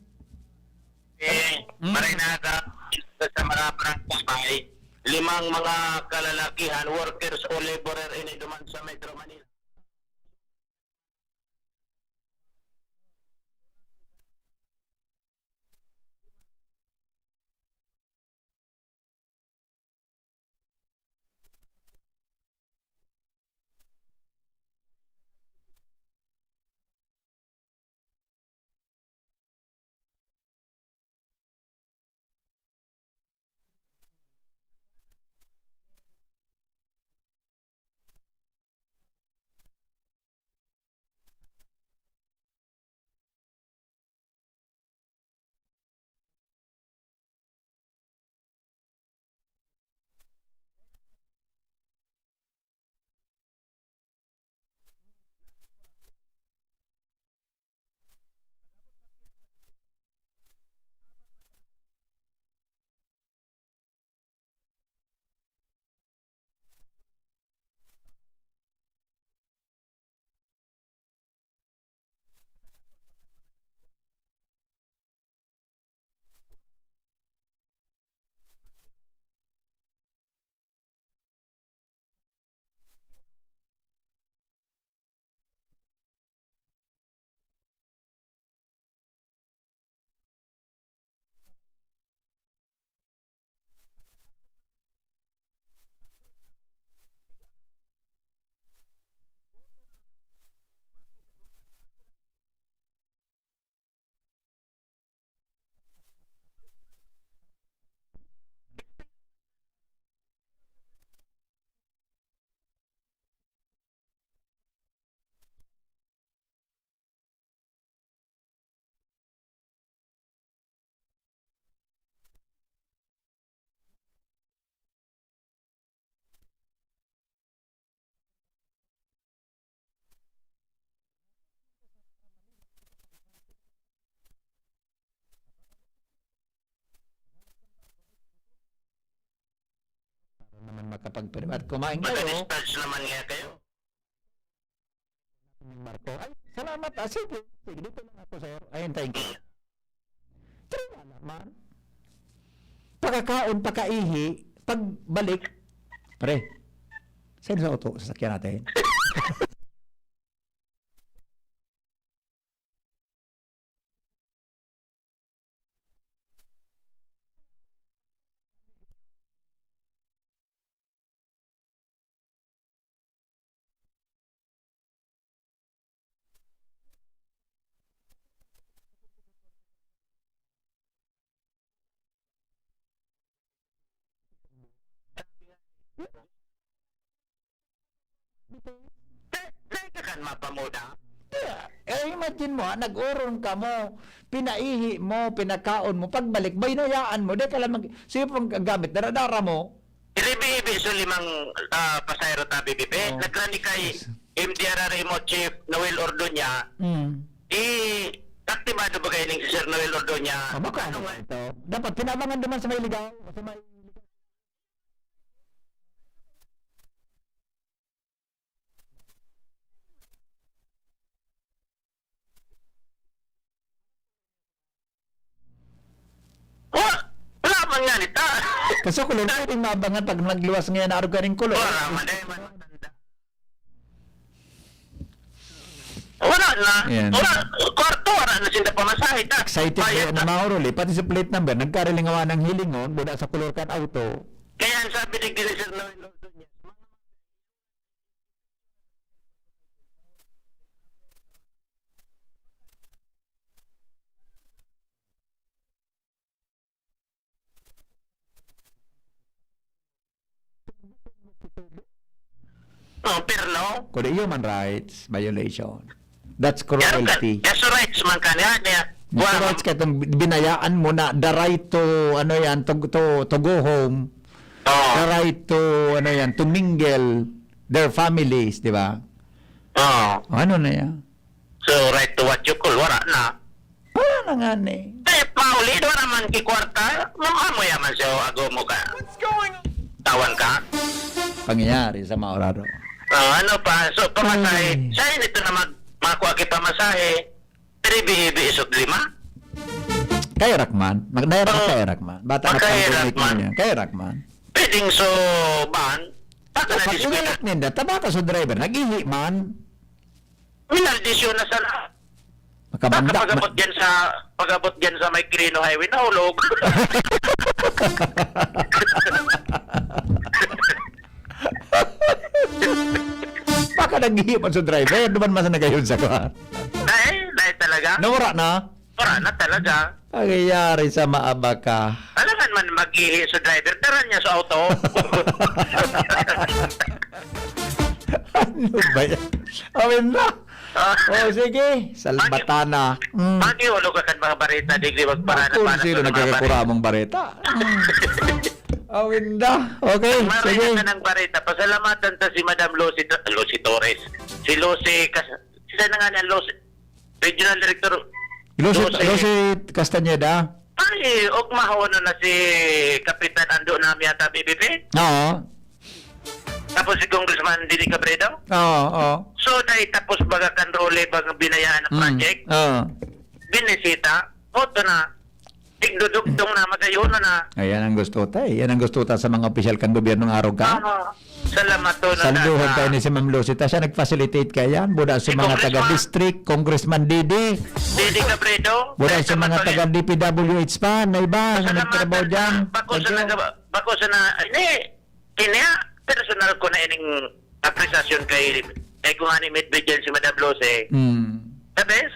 Eh, Mm. Maray na ka sa mga barangay, limang mga kalalakihan, workers o laborer ini duman sa Metro Manila. Para naman makapagpirma at kumain kayo. Mata-discharge naman nga kayo. Marco. Ay, salamat. Ah, sige. Sige, dito lang ako, sir. Ayun, thank you. Try nga naman. Pakakaon, pakaihi, pagbalik. Pre, saan sa auto? Sasakyan natin. Te-, teka kan mapamuda. Kaya, eh, imagine mo, ha, nag-oron ka mo, pinaihi mo, pinakaon mo, pagbalik, binayaan mo, di ka lang mag-, sige pang gamit, dara-dara mo. Iribi-ibi so limang, ah, pasahero tabi, bibi. Oh. Nagrani kay Yes. M D R R M O Chief Noel Ordoña. Mm. I, aktibado ba kayo ning si Sir Noel Ordoña? Ah, baka Ano ano nga? ito? Dapat pinabangan naman sa may ligaw. Sa may Wa-, wala man nga nita. Kaso kulor, pwedeng maabangan pag nagluwas ngayon, arog ka rin kulor. Wala man, eh, man. Wala na. Yan. Wala. Kwarto, wala na sila pamasahe, ta. Excited Bayad kayo na na. Mauro, eh. Pati sa plate number, nagkarilingawan ng hilingon, buda sa kulor kan auto. Kaya ang sabi ni Gilles Hernando Ordonez, No, pero no. Kundi human rights violation. That's Yan ka, cruelty. that's rights man ka niya. niya. That's Wala rights ka itong binayaan mo na the right to, ano yan, to, to, to go home. Oh, The right to, ano yan, to mingle their families, di ba? oh. Ano na yan? So, right to what you call, wala na. Wala na nga ni. Eh, mauli, wala man kikwarta. Mamamoya man siya, ago mo ka. Tawan ka. Pangyayari sa Maorado. Oh, ano pa? So, pamasahe. Ay. Siya yun ito na mag, makuha ki pamasahe. Pero ibi-ibi isot lima. Kaya Rakman. Mag- Dahil Oo. kaya Rakman. Bata na Kaya pandemic Rakman. niya. Kaya Rakman. Pwedeng so, ban. Baka na Pag diskwela. inalak ninda, tabaka sa driver, nag-ihi man. Minaldisyon na sana. Baka Makabanda. pag-abot dyan sa, pag-abot dyan sa may Quirino Highway, nahulog. Baka nag-ihi man sa driver, duman man sa nagayon sa kuha. Dahil, dahil talaga. Nawara na. Wala na talaga. Pangyayari sa maabaka. Alangan man mag-ihi sa driver, tara niya sa auto. Ano ba yan? Awin na. Ah, O sige, salbatana. Mm. Pag-ihulog ka kan mga barita, digdi magparana Kung para sino sa mga nagkakakuramong barita. Mm. Awin na. Okay, Marami sige. na ng barita. Pasalamatan ta si Madam Lucy, Lucy Torres. Si Lucy, Cas- sila na nga niya, Lucy, Regional Director Lucy, Lucy. Lucy Castañeda. Ay, ugmahono na si Kapitan Ando Nami ata, B B P. Oo. Tapos si Congressman Didi Cabredo. Oo, oo. So, dahil tapos baga kan Role, bang binayaan ng Mm, project, Oo. binisita, oto na, tigdudugtong na, magayon na na. Ayan ang gusto ta eh. Yan ang gusto ta sa mga opisyal kang gobyernong arog ka. Ah, salamat to na Saluhan na- tayo ni si Ma'am Lucy. Ta siya nag-facilitate ka yan. Buda sa Si mga Congressman. taga-district, Congressman Didi. Didi Cabredo. Buda sa mga Salamat taga-D P W H pa. Na iba na Salamat nagtrabaho na- dyan. Bako Thank sa you. nag- bako sa na, ini, ini, ah, personal ko na ining appreciation kay, kay kung ano, Midbigyan si Madam Lucy. Hmm. The best.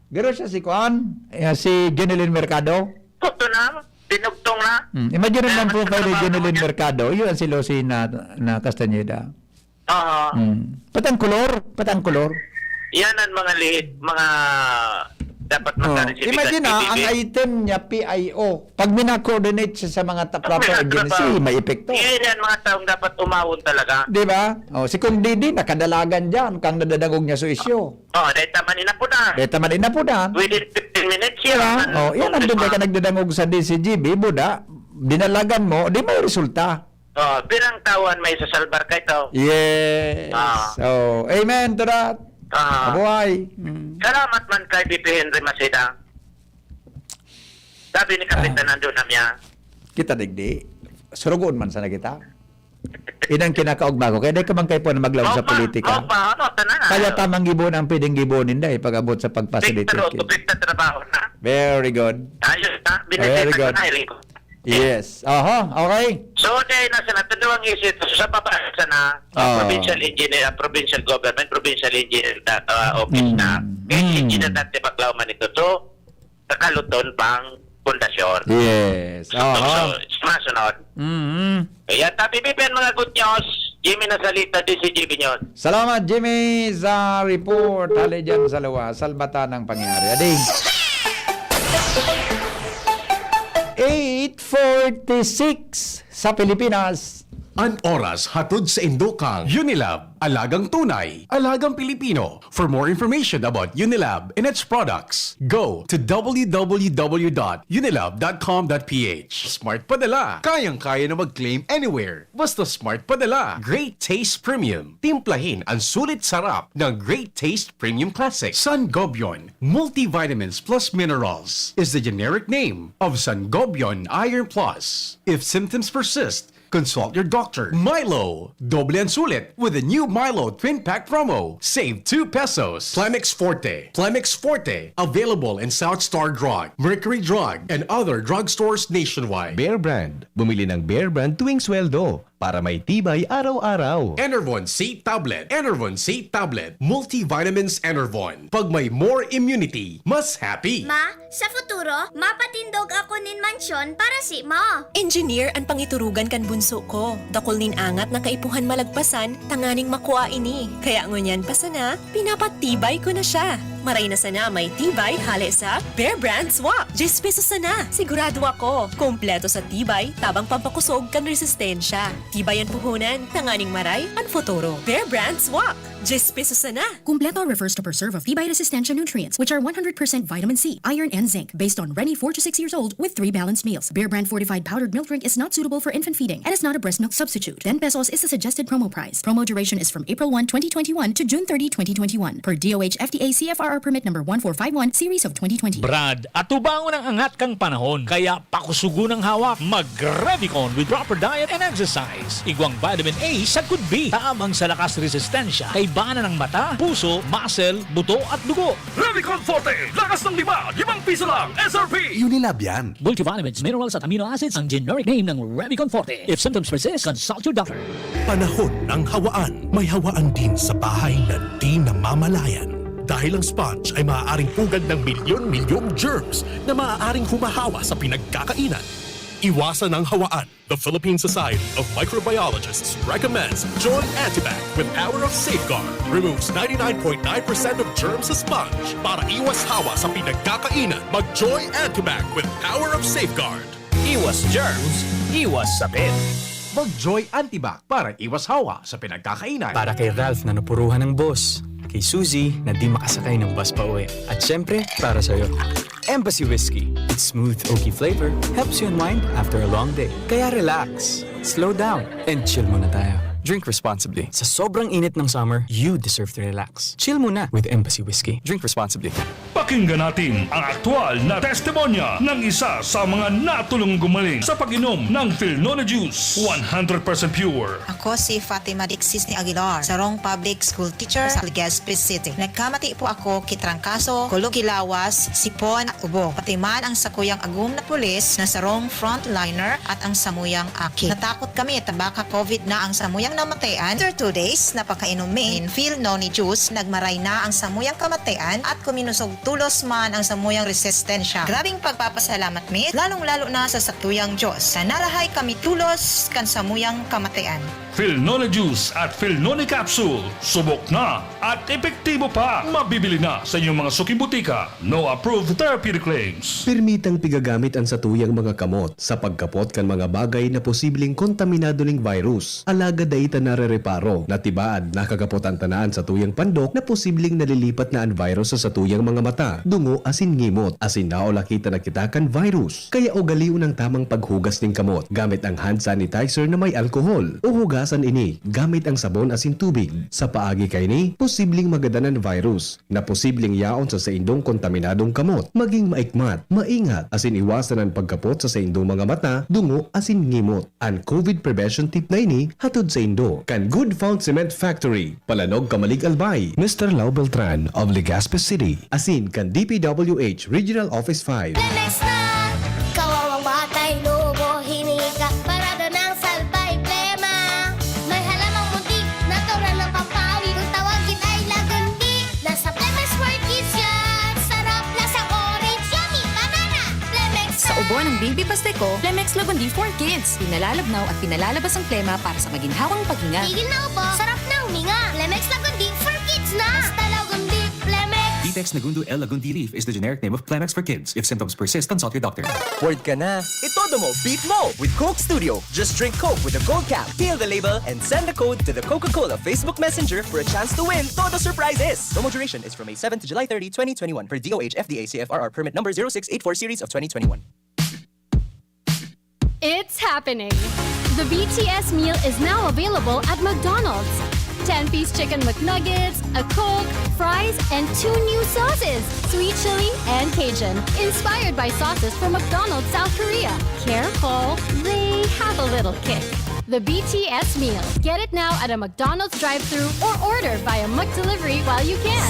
Garo siya si Kuan, eh, si Jeneline Mercado. Puto na, dinugtong na. Hmm. Imagine Eh, naman mas profile ni trabaho Jeneline niya. Mercado. Yun si Lucy na, na Castañeda. Oo. Hmm. Pati ang kolor. Pati ang kolor. Yan ang mga lihit, mga dapat Oh, magkaroon si imagine na, ang P B B. Item niya, P I O. Pag mina-coordinate siya sa mga ta- proper Mga agency, trabaho. may epekto. Yan yan, mga taong dapat umawon talaga. Di ba? Oh, si Kong Didi, nakadalagan dyan, kang nadadangog niya sa isyu. Oh, dahil tama ni na po na. Deta man inapunan. Within fifteen minutes, Di yan. ba? Ang Oh, yan ang congressman. doon ka nagdadangog sa D C G B, buda, dinalagan mo, di may resulta. Oh, pirang tawan may sasalbar ka ito. Yes. Ah. So, amen to that. Ah. Mabuhay. Mm. Salamat man kay B P Henry Maceda. Sabi ni Kapitan Nando na niya, Kita digdi. Surugoon man sana kita. Inang kinakaugma ko. Kaya di ka man kayo po na maglaom sa "Mao pa, politika. mao pa, ano, tanan na." Kaya tamang gibon ang pwedeng gibonin dahil pag-abot sa pag-facilitate. Pigtaro, Kid. pigtatrabaho na. Very good. Ayos na, Very binisita good. ko na, hiling ko. Yes. Aha, okay. So, dahil nasa natulungan isip, sa baba, sana, Ah. provincial engineer, provincial government, provincial engineer, uh, office na. Mm. Eh, Mm. engineer dati, baklaw man ito. So, kakaluton pang pundasyon. Yes. So, Aha. so, masunod. Mm-hmm. Kaya, tapi, Pipian, mga good news. Jimmy Nasalita, D C G B News. Salamat, Jimmy, sa report. Hali dyan sa luwa. Salbatan ang pangyari. Ading. Eight forty-six sa Pilipinas. An oras hatod sa indo kang Unilab, alagang tunay, alagang Pilipino. For more information about Unilab and its products, go to w w w dot unilab dot com dot p h. Smart Padala, kayang-kaya na mag-claim anywhere. Basta Smart Padala. Great Taste Premium. Timplahin ang sulit sarap ng Great Taste Premium Classic. Sangobion Multivitamins Plus Minerals is the generic name of Sangobion Iron Plus. If symptoms persist, consult your doctor. Milo, doble ang sulit with the new Milo Twin Pack Promo. Save two pesos. Plemex Forte. Plemex Forte. Available in South Star Drug, Mercury Drug, and other drugstores nationwide. Bear Brand. Bumili ng Bear Brand tuwing sweldo. Para may tibay araw-araw. Enervon C Tablet. Enervon C Tablet. Multivitamins Enervon. Pag may more immunity, mas happy. Ma, sa futuro, mapatindog ako nin mansyon para si mo. Engineer an pangiturugan kan bunso ko. Dakul nin angat na kaipuhan malagpasan tanganing makua ini. Kaya ngunyan pa sana, pinapatibay ko na siya. Maray na sana may tibay hale sa Bear Brand Swak. Diyes pesos sana. Sigurado ako, kompleto sa tibay, tabang pampakosog kan resistensya. Tibay an puhunan, tanganing maray an futuro. Bear Brand Swak. Diyes pesos sana. Kumpleto refers to preserve of tibay resistensya nutrients, which are one hundred percent vitamin C, iron, and zinc, based on Reni four to six years old with three balanced meals. Bear Brand fortified powdered milk drink is not suitable for infant feeding and is not a breast milk substitute. Ten pesos is the suggested promo price. Promo duration is from April one, twenty twenty-one to June thirty, twenty twenty-one, per D O H F D A C F R R permit number one four five one, series of twenty twenty. Brad, atubangon ang angat kan panahon, kaya pakusugon ang hawak. Mag-Revicon with proper diet and exercise. Igwang vitamin A sagkod B, tabang sa lakas resistensya, kaibanan ng mata, puso, muscle, buto at dugo. Revicon Forte, lakas ng lima, limang piso lang, S R P. Unilab yan. Multivitamins, minerals at amino acids ang generic name ng Revicon Forte. If symptoms persist, consult your doctor. Panahon ng hawaan. May hawaan din sa bahay na di namamalayan. Dahil ang sponge ay maaaring pugad ng milyon-milyong germs na maaaring humahawa sa pinagkakainan. Iwasan ang hawaan. The Philippine Society of Microbiologists recommends Joy Antibac with Power of Safeguard. Removes ninety-nine point nine percent of germs sa sponge para iwas hawa sa pinagkakainan. Mag Joy Antibac with Power of Safeguard. Iwas germs, iwas sakit. Mag Joy Antibac para iwas hawa sa pinagkakainan. Para kay Ralph na napuruhan ng boss, kay Suzy na di makasakay ng bus pa uwi, at syempre, para sa'yo. Embassy Whiskey. Its smooth, oaky flavor helps you unwind after a long day. Kaya relax, slow down, and chill muna tayo. Drink responsibly. Sa sobrang init ng summer, you deserve to relax. Chill muna with Embassy Whiskey. Drink responsibly. Pakinggan natin ang aktual na testimonya ng isa sa mga natulong gumaling sa pag-inom ng Filnone Juice, one hundred percent pure. Ako si Fatima Dixis ni Aguilar, sarong public school teacher sa Legazpi City. Nagkamati po ako ki trangkaso, kulog ki lawas, sipon at ubo. Pati man ang sakuyang agom na pulis na sarong frontliner at ang samuyang aki. Natakot kami ta baka covid na ang samuyang namatayan. After two days na pagkainom mi nin Filnone Juice, nagmaray na ang samuyang kamatayan at kuminusog tulos man ang samuyang resistensya. Grabing pagpapasalamat mi, lalong-lalo na sa sakuyang Diyos, na narahay kami tulos kan samuyang kamatayan. Filnone Juice at Filnone Capsule, subok na at epektibo pa. Mabibili na sa inyong mga suking butika. No approved therapeutic claims. Permitang pigagamit an satuyang mga kamot sa pagkapot kan mga bagay na posibleng kontaminado ning virus. Alagad dai ta narereparo na tibaad nakakapot an tanan satuyang pandok na posibleng nalilipat na an virus sa satuyang mga mata, dungo asin ngimot, asin naulaki ta na kita kan virus. Kaya ugalion ang tamang paghugas nin kamot gamit ang hand sanitizer na may alkohol, o hugasan ini gamit ang sabon asin tubig. Sa paagi kaini, posibleng magadan an virus na posibleng yaon sa saindong kontaminadong kamot. Maging maikmat, maingat, asin iwasan an pagkapot sa saindong mga mata, dungo, asin ngimot. An COVID prevention tip na ini hatod saindo kan Good Found Cement Factory, Palanog, Camalig, Albay, Mister Lau Beltran of Legazpi City, asin kan D P W H Regional Office five. Lemex na! Kawawang batay, lobo, hinika, parada ng salbay, plema. May halamang muntik, natural na pampawi. Kung tawagin ay lagundi, nasa Lemex for Kids yan. Sarap, lasang orange, yummy, banana. Lemex Sa ubo ng baby pasteko, Lemex Lagundi for Kids. Pinalalabnaw at pinalalabas ang plema para sa maginhawang paghinga. Tigil na ubo, sarap na huminga. Lemex Lagundi for Kids na. Basta Lagundi, Lemex. Vitex Nagundo L Lagundi Leaf is the generic name of Plemex for kids. If symptoms persist, consult your doctor. Bored ka na? Itodo mo, beat mo with Coke Studio. Just drink Coke with a gold cap, peel the label, and send the code to the Coca-Cola Facebook Messenger for a chance to win Todo Surprises! Promo duration is from May seven to July thirty, twenty twenty-one, per D O H F D A C F R R permit number zero six eight four series of twenty twenty-one. It's happening! The B T S meal is now available at McDonald's. Ten-piece chicken McNuggets, a Coke, fries, and two new sauces, sweet chili and Cajun. Inspired by sauces from McDonald's South Korea. Careful, they have a little kick. The B T S meal. Get it now at a McDonald's drive-thru or order via McDelivery while you can.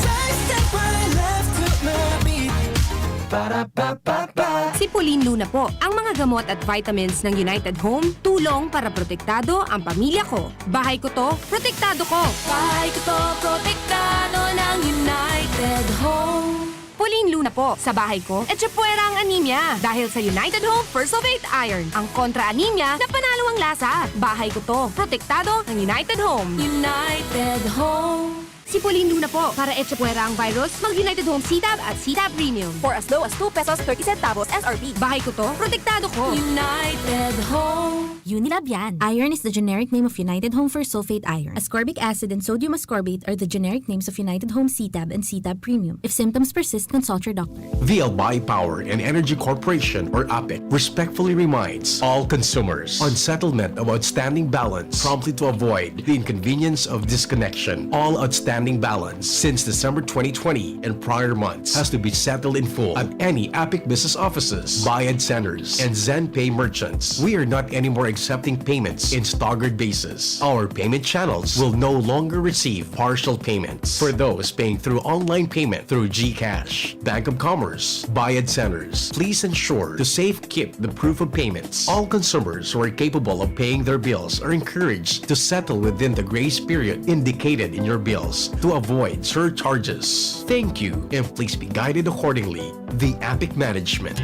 Sipulin Luna po. Ang mga gamot at vitamins ng United Home, tulong para protektado ang pamilya ko. Bahay ko to, protektado ko. Bahay ko to, protektado ng United Home. Sipulin Luna po. Sa bahay ko, etchepuera ang anemia. Dahil sa United Home First of Eight Iron, ang kontra-anemia na panalo ang lasa. Bahay ko to, protektado ng United Home. United Home. Sipulin Luna po. Para etchepuera ang virus, mag United Home C-Tab at C-Tab Premium. For as low as two pesos thirty centavos S R P. Bahay ko to, protektado ko. United Home. Unilab yan. Iron is the generic name of United Home First Sulfate Iron. Ascorbic acid and sodium ascorbate are the generic names of United Home C-Tab and C-Tab Premium. If symptoms persist, consult your doctor. The Albay Power and Energy Corporation, or APEC, respectfully reminds all consumers on settlement of outstanding balance promptly to avoid the inconvenience of disconnection. All outstanding balance since December twenty twenty and prior months has to be settled in full at any APEC business offices, Bayad Centers, and ZenPay merchants. We are not anymore accepting payments in staggered basis. Our payment channels will no longer receive partial payments for those paying through online payment through GCash, Bank of Commerce, Bayad Centers. Please ensure to safe keep the proof of payments. All consumers who are capable of paying their bills are encouraged to settle within the grace period indicated in your bills to avoid surcharges. Thank you, and please be guided accordingly. The APEC Management.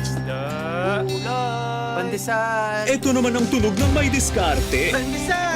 Pandesal. Ito naman ang tunog ng may diskarte. Pandesal.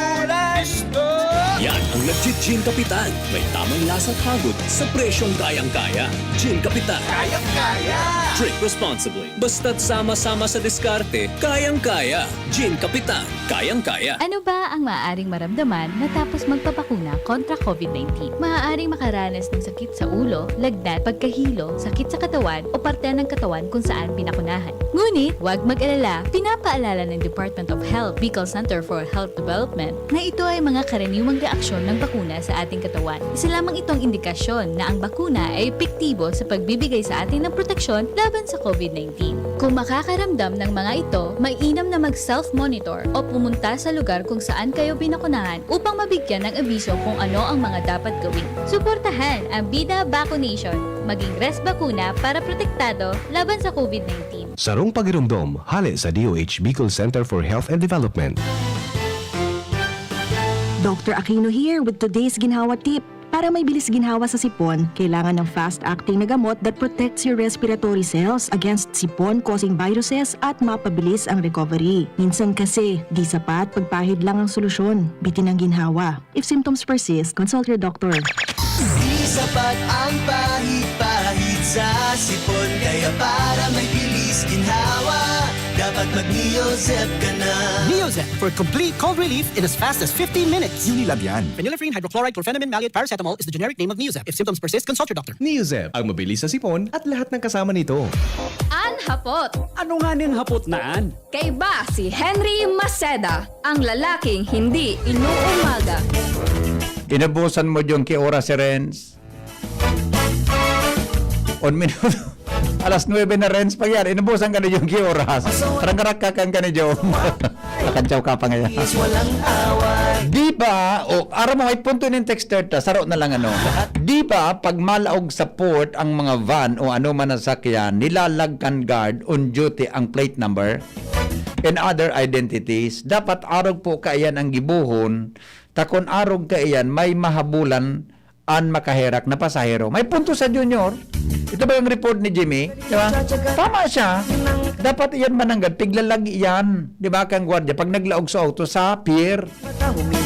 Yan ang nag-Gin Kapitan. May tamang lasa at hagod sa presyong kayang-kaya. Gin Kapitan. Kayang-kaya. Drink responsibly. Basta't sama-sama sa diskarte, kayang-kaya. Gin Kapitan. Kayang-kaya. Ano ba ang maaaring maramdaman matapos magpabakuna kontra COVID nineteen? Maaaring makaranas ng sakit sa ulo, lagnat, pagkahilo, sakit sa katawan o parte ng katawan kung saan binakunahan. Ngunit, huwag mag-alala, pinapaalala ng Department of Health, Bicol Center for Health Development, na ito ay mga karaniwang reaksyon ng bakuna sa ating katawan. Isa lamang itong indikasyon na ang bakuna ay epektibo sa pagbibigay sa atin ng proteksyon laban sa COVID nineteen. Kung makakaramdam ng mga ito, mainam na mag-self-monitor o pumunta sa lugar kung saan kayo binakunahan upang mabigyan ng abiso kung ano ang mga dapat gawin. Suportahan ang Bida Vaccination. Maging Res Bakuna para protektado laban sa COVID nineteen. Sarong pagiromdom, hale sa D O H Bicol Center for Health and Development. Doctor Aquino here with today's ginhawa tip. Para may bilis ginhawa sa sipon, kailangan ng fast-acting na gamot that protects your respiratory cells against sipon-causing viruses at mapabilis ang recovery. Minsan kasi, di sapat pagpahid lang ang solusyon. Bitin ang ginhawa. If symptoms persist, consult your doctor. Di sapat ang pahid-pahid sa sipon, kaya para may bilis ginhawa, dapat mag-Neozep ka na. Neozep for complete cold relief in as fast as fifteen minutes. Unilab yan. Phenylephrine, hydrochloride, chlorphenamine, maleate, paracetamol is the generic name of Neozep. If symptoms persist, consult your doctor. Neozep, ang mabilis sa sipon at lahat ng kasama nito. An hapot. Ano nga ning hapot na an? Kaiba si Henry Maceda, ang lalaking hindi inuumaga. Inubusan mo yung ki oras si Renz? Un minuto. Alas nuebe na, Renz, pa yan. Inubusan ka na yung ki oras. Parang karakkakan ka ni Jom. Nakadyaw ka pa ngayon. Di ba, o, aram mo, may punto nin texter ta, saro na lang ano. Di ba, pag malaog sa port ang mga van o ano man na sakyan, nilalagkan guard on duty ang plate number and other identities. Dapat arog po kaiyan ang gibohon, ta kun arog kaiyan, may mahabulan an makaherak na pasahero. May punto sa Junior. Ito ba yung report ni Jimmy? Di ba? Tama siya. Dapat iyan mananggad, piglalagi yan. Di ba, kang gwardiya, pag naglaog sa auto sa pier.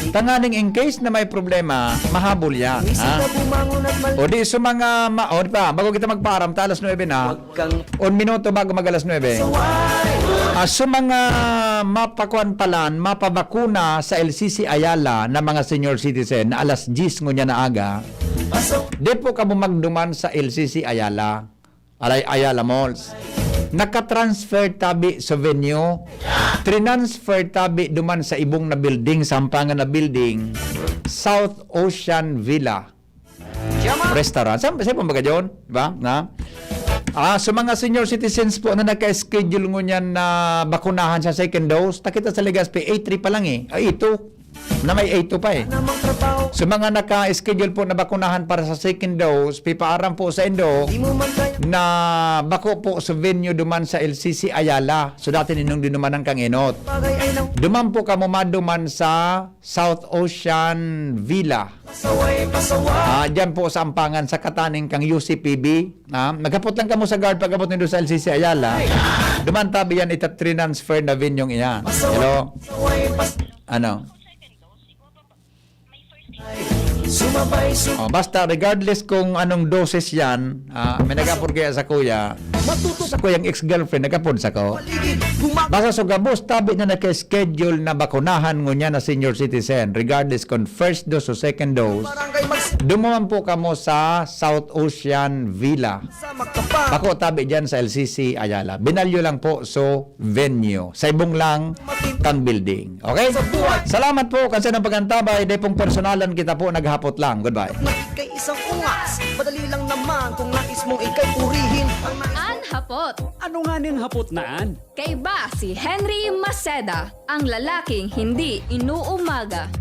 Tanganing in case na may problema, mahabol yan. Ha? O di sa mga, ma o di pa, bago kita magpaaram, ta alas nuebe na. Un minuto bago mag alas nuebe. Ah, sa mga mapakuan palan, mapabakuna sa L C C Ayala na mga senior citizen na alas diyes ngunyan na aga, di po kamo magduman sa L C C Ayala, alay Ayala Malls. Nakatransfer tabi sa venue. Trinansfer tabi duman sa ibong na building, sampangan na building, South Ocean Villa Restaurant. Sa, sa ibang baga yun, di ba? Na? Ah, sa mga senior citizens po na naka-schedule ngunyan na bakunahan sa second dose, takita sa Legazpi, A three pa lang eh. Ay, A two. Na may A two pa eh. Sa mga naka-schedule po na bakunahan para sa second dose, pipaaram po sa indo na bako po sa venue duman sa L C C Ayala. So, dati ninong dinumanan kang enot. Duman po kamo maduman sa South Ocean Villa. Ah, diyan po sa Ampangan, sa kataning kang U C P B. Ah, maghapot lang kamo sa guard pag-abot nindo sa L C C Ayala. Duman tabi yan, ita-transfer na venue iyan. Hello? Ano? Oh, basta regardless kung anong doses yan, ah, may nag-apod kaya sa kuya, sa kuyang ex-girlfriend, nag-apod sa ko. Basta so gabos, tabi na naka-schedule na bakunahan ngunyan na senior citizen, regardless kung first dose o second dose, dumuman po kamo sa South Ocean Villa. Bako tabi dyan sa L C C Ayala. Binalyo lang po, so venue. Sa ibong lang kang building. Okay? Salamat po kasi ng pag-antabay. Dahil pong personalan kita po, naghapot lang. Goodbye. Kay isang ungas, madali lang naman kung nais mong ikay purihin ang nais An hapot. Ano nga ning hapot na an? Kaiba si Henry Maceda, ang lalaking hindi inuumaga.